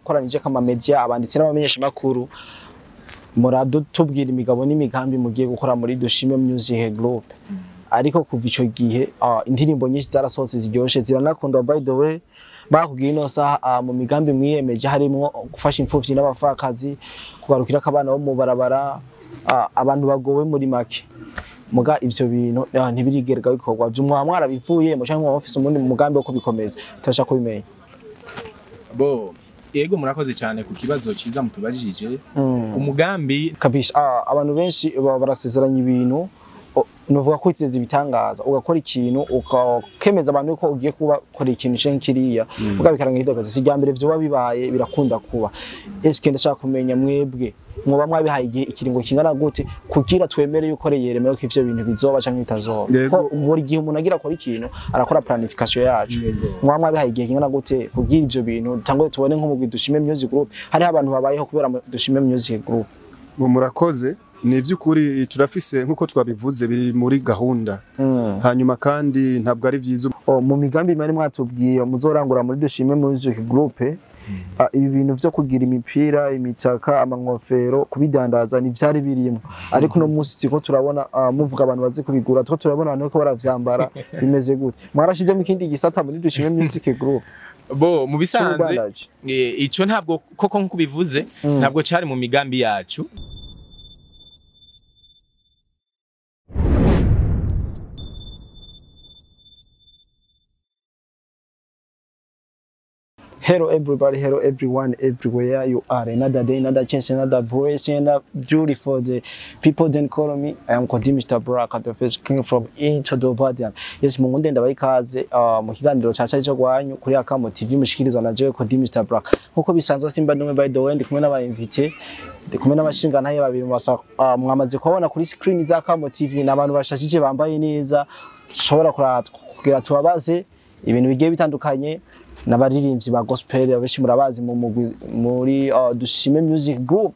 Koranije kama media, abanditsi n'abamenyesha makuru, muradutubwira imigabo n'imigambi mugiye gukora muri Dushime Music Group. Ariko kuva ico gihe indirimbo nyinshi zarasohotse ziryoshe, ziranakundwa. By the way, bakubwiye ino saha, mu migambi mwiyemeje harimwo gufasha imfuvyi n'abapfakazi, kugarukira ko abana bo mu barabara, abantu bagowe muri make. Muga ivyo bintu ntibirigerwa bikorwa. Vyo mwaba mwarabivuyemo canke mwaba mufise umundi mugambi wo kubikomeza? Turashaka kubimenya. Bo, yego, murakoze cyane ku kibazo cyiza mutubajije. Umugambi Kabisa, abantu benshi baba barasezeranya ibintu, novuga ko kwiteza ibitangaza, ugakora ikintu ukemeza abantu ko ugiye kuba kora ikintu canke kiriya, muga bikaranga kidogaza. Si irya mbere vyoba bibaye, birakunda kuba. Eske ndashaka kumenya, mwebwe mwoba mwabihaye igihe, ikiringo kingana gute, kugira twemere yuko reyeremeye ko ivyo bintu bizoba canke bitazoba? Yego. Ko buri gihe umuntu agira akora ikintu arakora planification yacu. Mwaba mwabihaye igihe kingana gute kugira ivyo bintu tangwe tubone nk'umugwi Dushime Music Group? Hariho abantu babayeho kubera Dushime Music Group. Ngo murakoze. Ni iby'ukuri, turafise, nk'uko twabivuze, biri muri gahunda. Hanyuma kandi ntabwo ari byiza Oh, mu migambi mwari mwatubwiye muzorangura muri Dushime Music Group, ibi bintu vyo kugira imipira, imitaka, amankofero, kubidandaza ntivyari birimo. Ariko uno munsi turiko turabona, muvuga abantu bazi kubigura, turiko turabona abantu bariko baravyambara. Bimeze gute? Mwarashizemo ikindi gisata muri Dushime Music Group? Bo, mu bisanzwe c'ubudandaji? Ico ntabwo koko nkuko bivuze, ntabwo cari mu migambi yacu. Hello everybody, hello everyone, everywhere you are. Another day, another chance, another blessing, another beautiful day. People then call me, I am Kodi Mr. Brock, the first king from Into the Badian. Yes, mungunde ndabaha ikaze mu kiganiro ca cari cyo gwanyu kuri Akamo TV, mushikirizwa na Joe Kodi Mr. Brock. Nkuko bisanzwe, simba ndumwe, by the way, ndi kumwe n'aba invité, ndi kumwe n'abashingantahe babiri mubasa, mwamaze kubabona kuri screen za Akamo TV. Ni abantu bashashije, bambaye neza, dushobora kugira tubabaze ibintu bigiye bitandukanye, n'abaririmbyi ba gospel abenshi murabazi mu mugwi muri Dushime Music Group.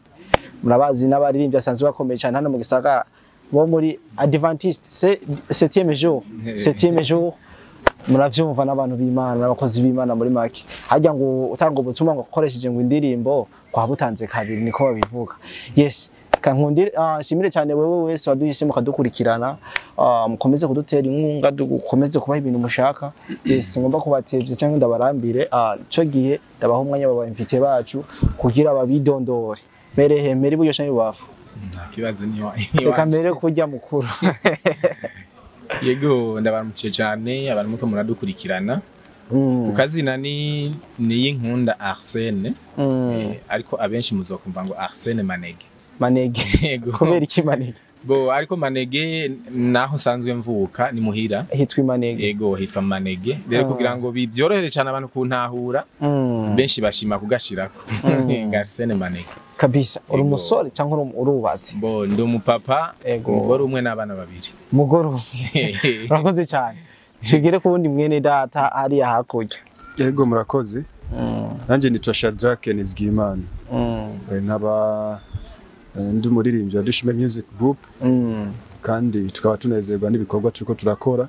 Murabazi n'abaririmbyi basanzwe bakomeye cyane hano mu gisagara bo muri Adventiste c'est septième jour, septième jour. Muravyumva, n'abantu b'Imana, n'abakozi b'Imana muri make. Harya ngo utanga ubutumwa ngo ukoresheje ngo indirimbo kwa butanze kabiri, niko babivuga. Yes, kankundire, nshimire cyane wewe wese waduhisemo ukadukurikirana. Mukomeze kudutera inkunga, dukomeze kubaha ibintu mushaka. Yes, ngomba kubatevye cyangwa ndabarambire, ico gihe ndabaha umwanya baba invité bacu kugira babidondore. Merehe, mere iburyo canke ibubafu? Nta kibazo, ni Reka mbere kurya mukuru. Yego, ndabaramukiye cyane abantu muko muradukurikirana. Ku kazina ni Niyinkunda Arsene. Ariko abenshi muzokumva ngo Arsene Manege. Manege? Yego. Kubera iki Manege? Bo, ariko Manege naho nsanzwe mvuka, ni muhira. Hitwa Manege? Yego, hitwa Manege. Rero kugira ngo bibyorohere cyane abantu kuntahura, benshi bashima kugashirako nga Arsene Manege. Kabisa, uri Yego. umusore cyangwa urubatse? Bo, ndi umupapa, Yego. umugore umwe n'abana babiri. Mugore umwe. Urakoze cyane. Tugere ku wundi mwene data hariya hakurya. Yego, murakoze. Nanjye nitwa Shadrack Nizigimana. Nkaba ndi umuririmbyi wa Dushime Music Group, kandi tukaba tunezerwa n'ibikorwa turiko turakora.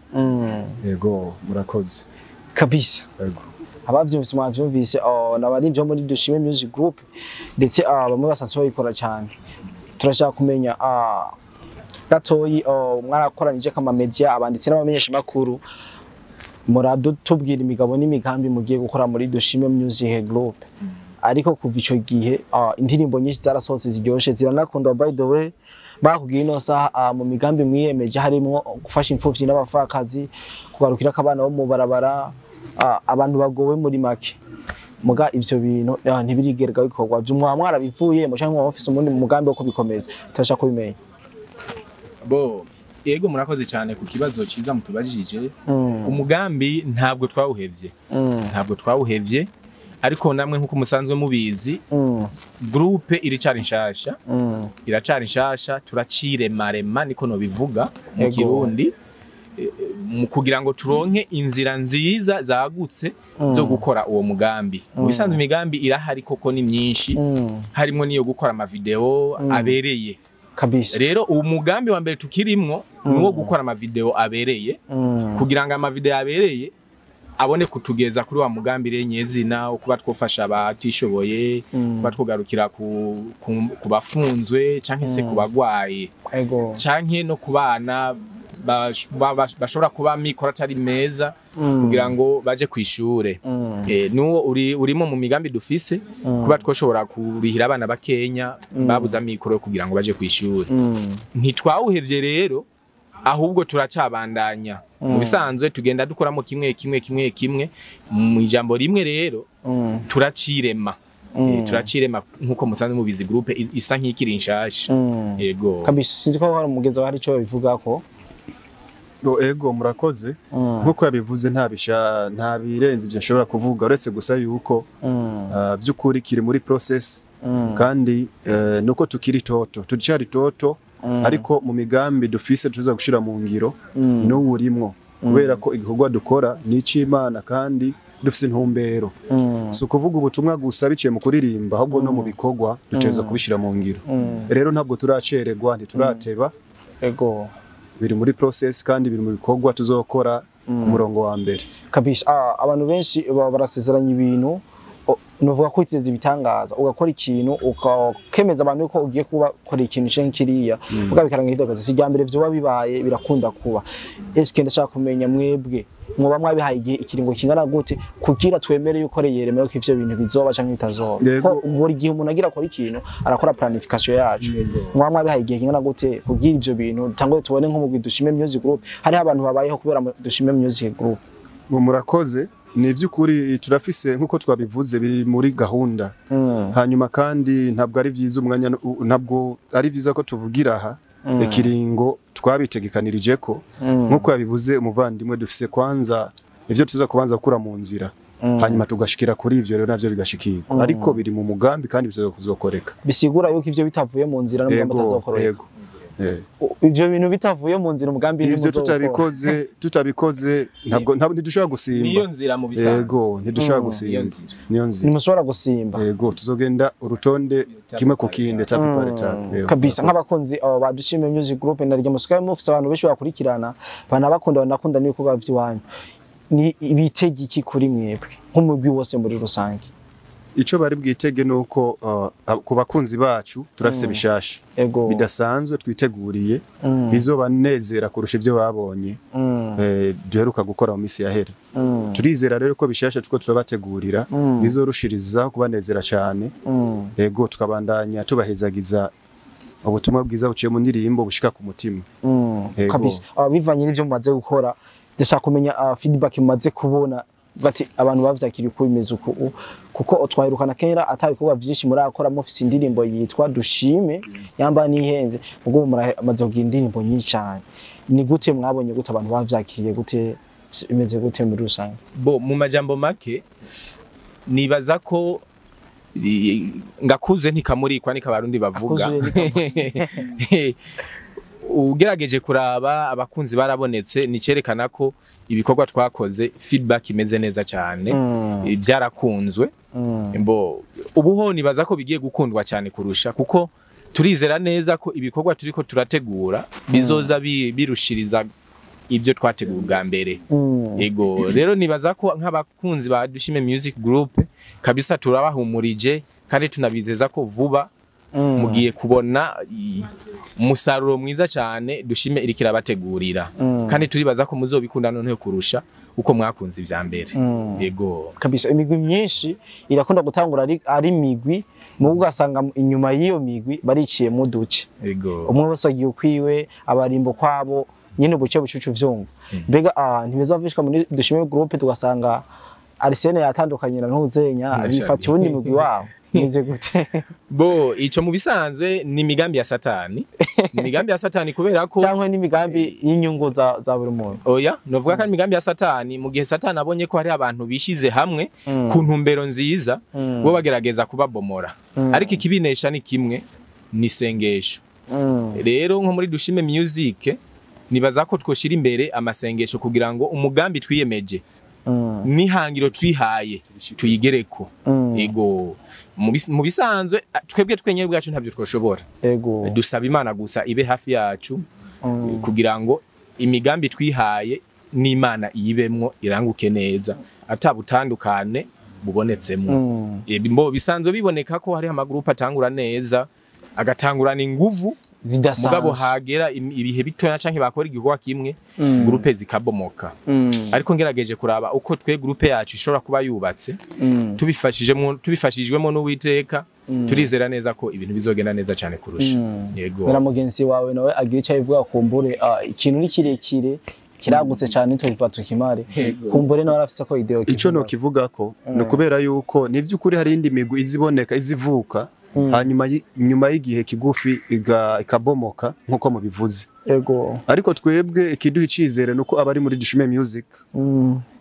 Yego, murakoze. Kabisa. Yego. Abavyumvise mwavyumvise, oh, n'abaririmbyi bo muri Dushime Music Group, ndetse bamwe basanzwe babikora cyane. Turashaka kumenya gatoyi, oh, mwarakoranije kama media, abanditsi n'abamenyesha makuru, muradutubwira imigabo n'imigambi mugiye gukora muri Dushime Music Group. Ariko kuva ico gihe, indirimbo nyinshi zarasohotse ziryoshe, ziranakundwa. By the way, bakubwiye ino saha, mu migambi mwiyemeje harimwo gufasha imfuvyi n'abapfakazi, kugarukira ko abana bo mu barabara, abantu bagowe muri make. Muga ivyo bintu ntibirigerwa bikorwa. Vyo mwaba mwarabivuyemo canke mwaba mufise umundi mugambi wo kubikomeza? Turashaka kubimenya. Bo, yego, murakoze cyane ku kibazo cyiza mutubajije. Umugambi ntabwo twawuhevye. Ntabwo twawuhevye, ariko namwe nkuko musanzwe mubizi, groupe iricari nshasha. Iracari nshasha, turaciremarema, niko nobivuga mu Kirundi. Mu kugira ngo turonke inzira nziza zagutse zo gukora uwo mugambi. Mu bisanzwe imigambi irahari koko, ni myinshi, harimo n'iyo gukora amavideo abereye. Rero uwo mugambi wa mbere tukirimwo ni uwo gukora amavideo abereye, kugira ngo amavideo abereye Abone kutugeza kuri wa mugambi rero nyezina wo kuba twofasha abatishoboye, kuba twogarukira ku bafunzwe canke se ku bagwaye, canke no ku bana bashobora kuba mikoro atari meza kugira ngo baje kwishure. Nuwo urimo mu migambi dufise, kuba twoshobora kurihira abana bakenya babuze amikoro kugira ngo baje kwishure. Ntitwawuhevye rero, ahubwo turacabandanya. Mu bisanzwe tugenda dukoramo kimwe kimwe kimwe kimwe. Mu ijambo rimwe rero, turacirema. Turacirema nkuko musanzwe mubizi, groupe isa nk'ikiri nshasha. Yego. Kabisa, sinzi ko hari umugenzi hari ico babivugako. Ego, murakoze. Nkuko yabivuze, nta birenze ibyo nshobora kuvuga, uretse gusa yuko by'ukuri kiri muri process, kandi nuko tukiri toto, tucyari toto, ariko mu migambi dufise tuza gushira mu ngiro n'uwurimwo, kubera ko igikorwa dukora ni ic'Imana kandi dufise intumbero. Si ukuvuga ubutumwa gusa biciye mu kuririmba, ahubwo no mu bikorwa dutegerezwa kubishira mu ngiro. Rero ntabwo turacererwa, ntiturateba. Biri muri process kandi biri mu bikorwa tuzokora ku murongo wa mbere. Kabisa. Abantu benshi baba barasezeranya ibintu, novuga ko iteze ibitangaza, ugakora ikintu ukakemeza abantu ko ugiye kuba kora ikintu canke kiriya, uga bikaranga hidagaza. Si mbere vyoba bibaye, birakunda kuba. Eske ndashaka kumenya, mwebwe mwoba mwabihaye igihe, ikiringo kingana gute, kugira twemere yuko reyeremeye ko ivyo bintu bizoba canke bitazoba? Yego. Ko buri gihe umuntu agira akora ikintu arakora planification yacu. Mwaba mwabihaye igihe kingana gute kugira ivyo bintu tangwe tubone nko mu Dushime Music Group hariho abantu babayeho kubera mu Dushime Music Group? Ngo murakoze. Ni iby'ukuri turafise, nk'uko twabivuze, biri muri gahunda. Hanyuma kandi ntabwo ari byiza umwanya, ntabwo ari byiza ko tuvugira aha ikiringo twabitegekanirije ko. Nk'uko yabivuze umuvandimwe, dufise kwanza ivyo tuza kubanza gukura mu nzira, hanyuma tugashikira kuri ivyo, rero navyo bigashikirwa, ariko biri mu mugambi kandi bizoza kuzokoreka. Bisigura yuko ivyo bitavuye mu nzira n'umugambi utazokoroka. Yego. Ivyo bintu bitavuye mu nzira, umugambi Ivyo ntimuzowukora. tutabikoze ntabwo ntidushobora gusimba. Niyo nzira mu bisanzwe. Yego, ntidushobora Niyo gusimba. nzira. Niyo nzira. Ntimushobora gusimba. Yego, tuzogenda urutonde kimwe ku kindi, étape par étape. Yego, Kabisa. murakoze. Nk'abakunzi abo ba Dushime Music Group, naryo musigaye mufise abantu benshi bakurikirana, banabakunda, banakunda n'ibikorwa vy'iwanyu, ni bitege iki kuri mwebwe nk'umugwi wose muri rusange? Ico bari bwitege nuko ku bakunzi bacu turafise bishasha bidasanzwe twiteguriye, bizobanezera kurusha ibyo babonye duheruka gukora mu misi yahera. Turizera rero ko bishasha tuko turabategurira bizorushirizaho kubanezera cyane. Yego, tukabandanya tubahezagiza ubutumwa bwiza buciye mu ndirimbo bushika ku mutima. Yego. Kabisa. Bivanye n'ivyo mumaze gukora, ndashaka kumenya feedback mumaze kubona, bati abantu bavyakiriye uko bimeze uku, kuko twaherukana kera ata bikorwa vyinshi murakora, mufise indirimbo yitwa Dushime yamba nihenze, ubwo muramaze kugira indirimbo nyinshi cyane. Ni gute mwabonye, gute abantu bavyakiriye, gute bimeze gute muri rusange? Bo mu majambo make, nibaza ko ngakuze ntikamurikwa, niko Abarundi bavuga. Akuzuye. Ugerageje kuraba, abakunzi barabonetse, ni cerekana ko ibikorwa twakoze feedback imeze neza cyane. Byarakunzwe. Mbo ubu ho nibaza ko bigiye gukundwa cyane kurusha, kuko turizera neza ko ibikorwa turiko turategura bizoza birushiriza ibyo twateguye ubwa mbere. Yego, rero nibaza ko nk'abakunzi ba Dushime Music Group kabisa turabahumurije kandi tunabizeza ko vuba mugiye kubona umusaruro mwiza cyane Dushime iriko irabategurira, kandi turibaza ko muzobikunda noneho kurusha uko mwakunze ivya mbere. Yego. Kabisa. Imigwi myinshi irakunda gutangura ari imigwi, mu ugasanga inyuma y'iyo migwi bariciye mu duce. Umwe wese agiye ukwiwe, abarimbo kwabo nyine, ubuce bucucu vyumva. Mbega ntibizovishika muri Dushime Group tugasanga Arsene yatandukanye na Ntuzenya, bifatiye uwundi mugwi wabo, nize gute? Bo ico mu bisanzwe ni imigambi ya Satani, ni imigambi ya Satani kubera ko Cyangwa n'imigambi y'inyungu za buri muntu? Oya, novuga ko ari imigambi ya Satani. Mu gihe Satani abonye ko hari abantu bishize hamwe ku ntumbero nziza, bo bagerageza kubabomora, ariko ikibinesha ni kimwe, ni isengesho. Rero nko muri Dushime Music nibaza ko twoshira imbere amasengesho kugira ngo umugambi twiyemeje n'ihangiro twihaye tuyigereko. Ego, mu bisanzwe twebwe twenyene ubwacu ntabyo twoshobora. Dusaba Imana gusa ibe hafi yacu kugira ngo imigambi twihaye n'Imana iyibemwo iranguke neza atabutandukane bubonetsemwo. Mbo bisanzwe biboneka ko hariho amagroupe atangura neza, agatangurana inguvu zidasanzwe, mugabo hagera ibihe bitoya canke bakora igikorwa kimwe, groupe zikabomoka. Ariko ngerageje kuraba uko twe groupe yacu ishobora kuba yubatse, tubifashijwemo n'Uwiteka, turizera neza ko ibintu bizogenda neza cyane kurusha. Yego. Mera mugenzi wawe nawe agira icyo abivuga, kumbure ikintu ni kirekire kiragutse cyane tubiva tukimare, kumbure nawe arafise ko ideo. Ico no kivuga ko no kubera yuko ni by'ukuri hari indi migwi iziboneka izivuka hanyuma nyuma y'igihe kigufi ikabomoka nkuko mubivuze. Yego. Ariko twebwe ikiduha icizere nuko abari muri Dushime Music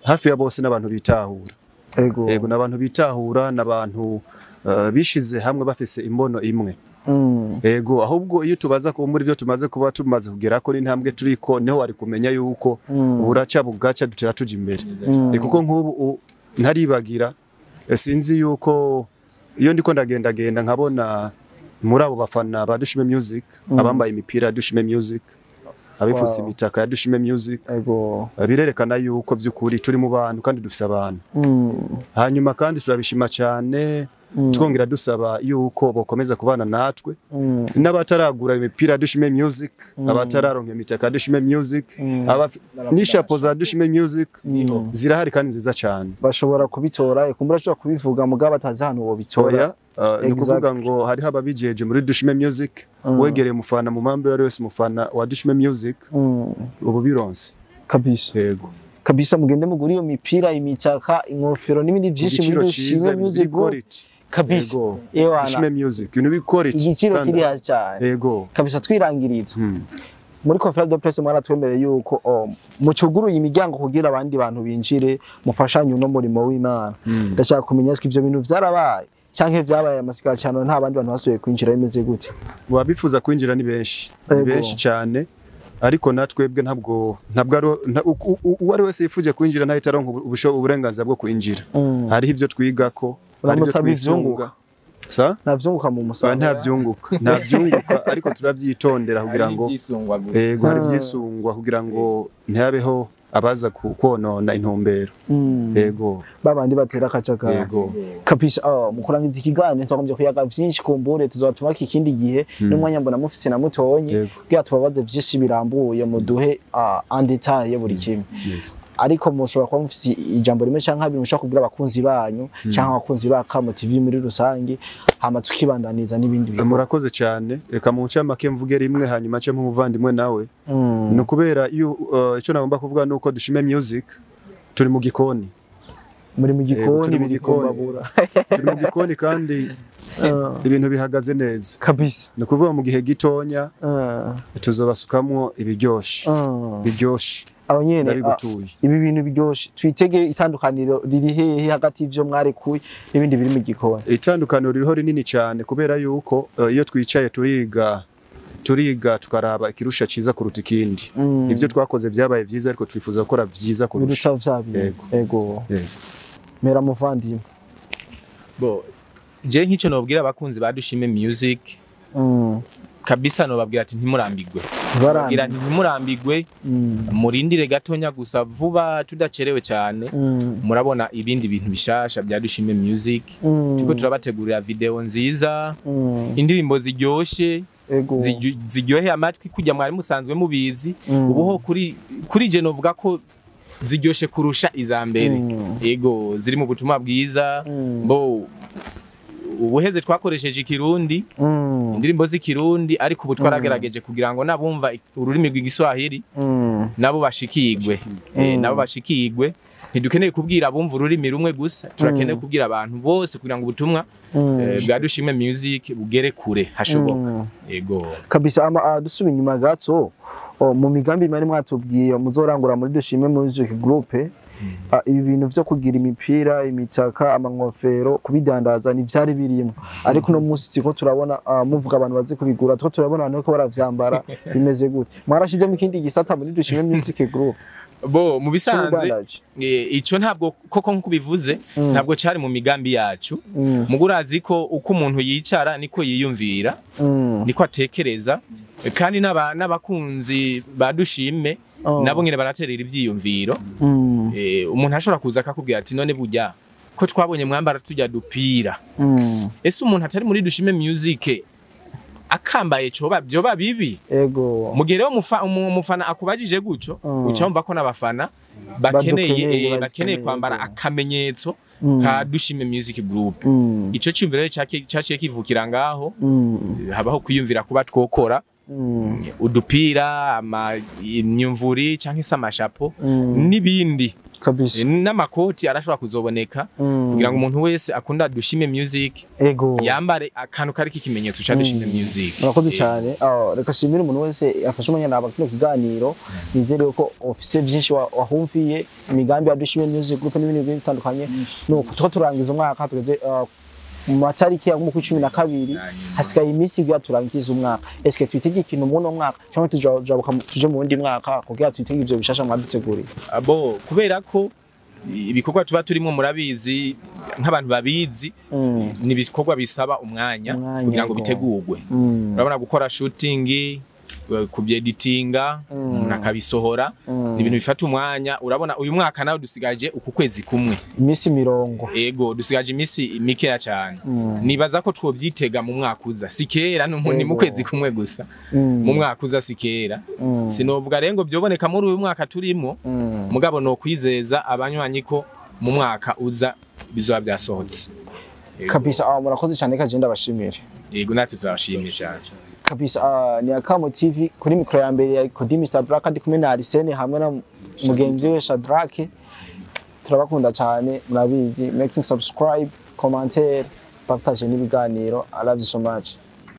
hafi ya bose n'abantu bitahura. Yego. Yego, n'abantu bitahura, n'abantu bishize hamwe bafise imbono imwe. Yego, ahubwo iyo tubaza ko muri byo tumaze kuba tumaze kugera ko n'intambwe turiko, niho wari kumenya yuko buraca bugaca dutera tuja imbere. Kuko nk'ubu ntaribagira, sinzi yuko iyo ndiko ndagenda genda nkabona muri abo bafana ba Dushime Music abambaye imipira ya Dushime Music, abifuse imitaka ya Dushime Music. Yego. Birerekana yuko by'ukuri turi mu bantu kandi dufise abantu. Hanyuma kandi turabishima cyane, twongera dusaba yuko bokomeza kubana natwe, n'abataragura imipira ya Dushime Music, abatararonka imitaka ya Dushime Music, n'ishapo za Dushime Music zirahari kandi nziza cyane. Bashobora kubitora, kumbura ashobora kubivuga mugabo batazi ahantu bo bitora. Ni ukuvuga ngo hariho ababijeje muri Dushime Music, wegereye umufana mu mambo yari wese umufana wa Dushime Music, ubu bironse kabisa. Yego. Kabisa, mugende mugura iyo mipira, imitaka, inkofero n'ibindi byinshi muri Dushime Music kabisa. Yego. Dushime Music ibintu bikora igiciro kiri hasi cyane. Yego. Kabisa, twirangiriza muri conférence de presse mwaratwemereye yuko mucuguruye imiryango kugira abandi bantu binjire mufashanye uno murimo w'Imana. Ndashaka kumenya ko ivyo bintu vyarabaye canke vyabaye amasigara cyane, nta bandi bantu basubiye kwinjira, bimeze gute? Wabifuza kwinjira ni benshi, ni benshi cyane, ariko natwebwe ntabwo uwo ari wese yifuje kwinjira ntahita aronka uburenganzira bwo kwinjira. Hariho ivyo twigako, hari ivyo twisunga. Sa? Ntavyunguka mu musaruro. Ntavyunguka. Ntavyunguka, ariko turavyitondera kugira ngo yego hari byisungwa kugira ngo ntihabeho abaza konona intumbero. Yego. Babandi batera akajagari. Yego. Kabisa, mukurangiza ikiganiro nzagombye kuyaga vyinshi, kumbure tuzatuma ikindi gihe n'umwanya mbona mufise na mutonye kugira tubabaze vyinshi birambuye, muduhe en detail buri kimwe. Ariko mushobora kuba mufise ijambo rimwe canke abiri mushobora kubwira abakunzi banyu canke abakunzi ba Kamo TV muri rusangi, hama tukibandaniza n'ibindi bintu. Murakoze cyane. Reka mu ncamake mvuge rimwe hanyuma nce nk'umuvandimwe nawe. Ni ukubera icyo nagomba kuvuga nuko Dushime Music turi mu gikoni. Muri mu gikoni, biri kumbabura. Turi mu gikoni kandi ibintu bihagaze neza. Kabisa. Ni ukuvuga mu gihe gitonya tuzobasukamwo ibiryoshe. Biryoshe. Abanyene ibi bintu biryoshe twitege itandukaniro riri hehe hagati y'ivyo mwarekuye n'ibindi biri mu gikoni? Itandukaniro ririho rinini cyane kubera yuko iyo twicaye turiga tukaraba ikirusha ciza kuruta ikindi. Ivyo twakoze byabaye byiza ariko twifuza gukora byiza kurusha. Yego. Yego. Mera muvandimwe. Bo je nk'ico nobwira abakunzi ba Dushime Music kabisa nobabwira ati ntimurambigwe. Nobabwira ntimurambigwe, murindire gatonya gusa vuba tudacerewe cyane. Murabona ibindi bintu bishasha bya Dushime Music. Tuko turabategurira video nziza, indirimbo ziryoshe, ziryoheye amatwi kujya mwari musanzwe mubizi. Ubuho kuri je novuga ko ziryoshe kurusha iza mbere. Yego, ziri mu butumwa bwiza. Bo ubuheze twakoresheje ikirundi, indirimbo z'ikirundi, ariko ubu twaragerageje kugira ngo nabumva ururimi rw'igiswahili nabo bashikigwe. Nabo bashikigwe. Ntidukeneye kubwira abumva ururimi rumwe gusa, turakeneye kubwira abantu bose kugira ngo ubutumwa bwa Dushime Music bugere kure hashoboka. Yego. Kabisa. Dusubiye inyuma gato, mu migambi mwari mwatubwiye muzorangura muri Dushime Music Group, ibi bintu vyo kugira imipira, imitaka, amankofero kubidandaza ni vyari birimo, ariko no munsi turiko turabona muvuga abantu bazi kubigura, turiko turabona abantu ko baravyambara, bimeze gute? Mwarashizemo ikindi gisata muri Dushime Music Group? Bo mu bisanzwe ico ntabwo koko nkuko bivuze ntabwo cari mu migambi yacu. Mugurazi ko uko umuntu yicara niko yiyumvira, niko atekereza, kandi n'abakunzi ba Dushime Nabo nyene baraterera ivyiyumviro. Umuntu ashobora kuza akakubwira ati: "None burya ko twabonye mwambara tujya dupira, ese umuntu atari muri Dushime Music akambaye coba byoba bibi?" Mu gihe rero umufana akubajije gutyo, uca wumva ko n'abafana bakeneye Badukeneye, bakeneye bakeneye, kwambara akamenyetso ka Dushime Music Group. Ico cyumviro rero caciye kivukira ngaho. Habaho kwiyumvira kuba twokora udupira, imyumvuri canke se amashapo n'ibindi. N'amakoti arashobora kuzoboneka kugira ngo umuntu wese akunda Dushime Music yambare akantu kariko ikimenyetso ca Dushime Music. Murakoze cyane. Reka shimire umuntu wese afashe umwanya naba kino kiganiro. Nizere ko ofise byinshi wahumviye imigambi ya Dushime Music Group n'ibindi bigiye bitandukanye. Nuko tuko turangiza umwaka, tugeze mu matariki ya mu 12, hasigaye iminsi kugira turangize umwaka. Eske twitege ikintu muri uno mwaka cyangwa tujabuka tuje mu wundi mwaka kugira twitege ivyo bishasha mwaduteguriye? Abo kubera ko ibikorwa tuba turimo, murabizi nk'abantu babizi, ni ibikorwa bisaba umwanya Umwanya, kugira ngo bitegurwe. Urabona, gukora shooting, kubyeditinga, umuntu akabisohora, ni ibintu bifata umwanya. Urabona uyu mwaka nawe dusigaje uku kwezi kumwe. Iminsi 40. Ego, dusigaje iminsi mikeya cyane. Nibaza ko twobyitega mu mwaka uza, si kera, ni mu kwezi kumwe gusa. Mu mwaka uza si kera. Sinovuga rero ngo byoboneka muri uyu mwaka turimo, mugabo no kwizeza abanywanyi ko mu mwaka uza bizoba byasohotse. Yego. Kabisa, murakoze cyane, kagenda bashimire. Yego, natwe turabashimiye cyane. Kabisa, ni Akamo TV, kuri mikoro ya mbere ya Kodi Mr Black, ndi kumwe na Arsene hamwe na mugenzi we Shadrack. Turabakunda cyane, murabizi, making subscribe, commentaire, partage n'ibiganiro. I love you so much.